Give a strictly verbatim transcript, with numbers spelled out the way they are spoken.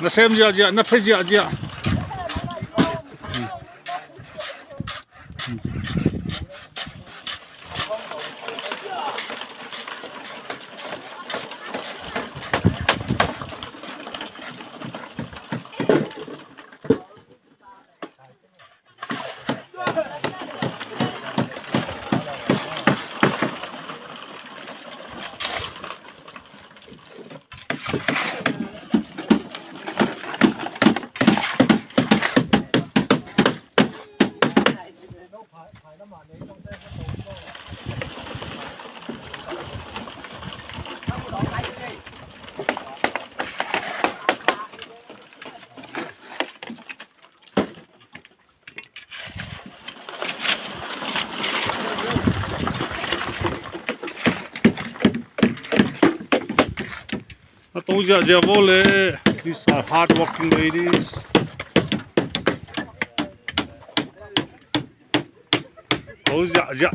Na sem ziahziah, na phe ziahziah. A to ziahziah vo le. These are hard working ladies. To ziahziah.